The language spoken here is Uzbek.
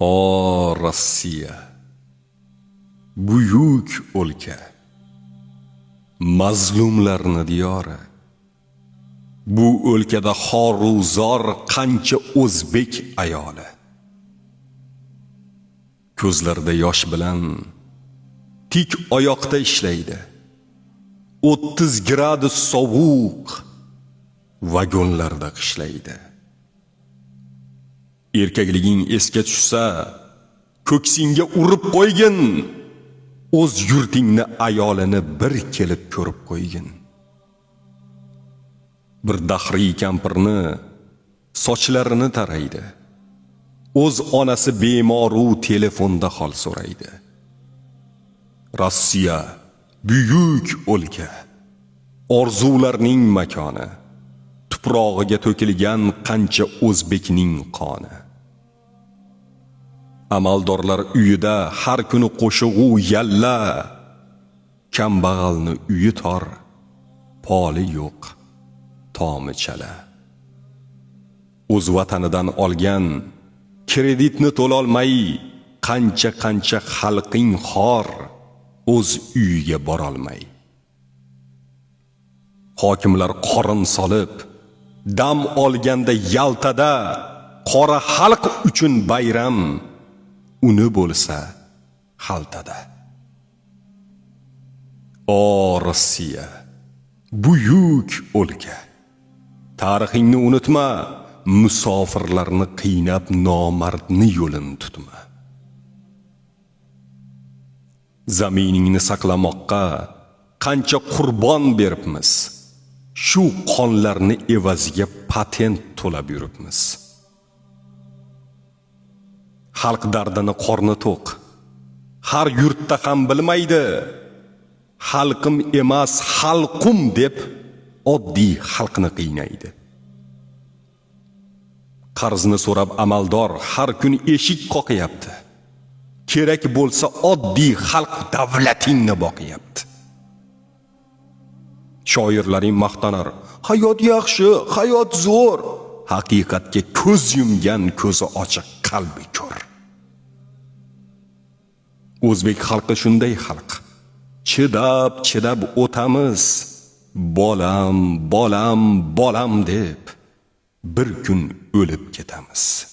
O Rossiya, buyuk o'lka, mazlumlarni diyori. Bu o'lkada xoru zor qancha o'zbek ayoli. Ko'zlarida yosh bilan tik oyoqda ishlaydi. 30 gradus sovuq vagonlarda qishlaydi. Erkakliging esga tushsa, ko'ksingga urib qo'ygin. O'z yurtingni ayolini bir kelib ko'rib qo'ygin. Bir dahriy kampirni sochlarini taraydi. O'z onasi bemoru telefonda hol so'raydi. Rossiya buyuk o'lka, orzularning makoni, tuprog'iga to'kilgan qancha o'zbekning qoni. Amaldorlar uyida har kuni qo'shig'u yalla, kambag'alni uyi tor, poli yo'q, tomi chala. O'z vatanidan olgan kreditni to'lolmay qancha-qancha xalqing xor, o'z uyiga borolmay. Hokimlar qorin solib, dam olganda Yaltada qora xalq uchun bayram, uni bo'lsa xaltada. O Rossiya, buyuk o'lka, tarixingni unutma, musofirlarni qiynab nomardni yo'lin tutma. Zaminingni saqlamoqqa qancha qurbon beribmiz. Shu qonlarni evaziga patent to'lab yuribmiz. Xalq dardini qorni to'q har yurtda ham bilmaydi. Xalqim emas, xalqum deb oddiy xalqni qiynaydi. Qarzni so'rab amaldor har kun eshik qoqyapti. Kerak bo'lsa oddiy xalq davlatingni boqyapti. Shoirlaring maqtanar: hayot yaxshi, hayot zo'r. Haqiqatga ko'z yumgan ko'zi ochiq qalbi ko'r. O'zbek xalqi shunday xalq. Chidab, chidab o'tamiz. Bolam, bolam, bolam deb bir kun o'lib ketamiz.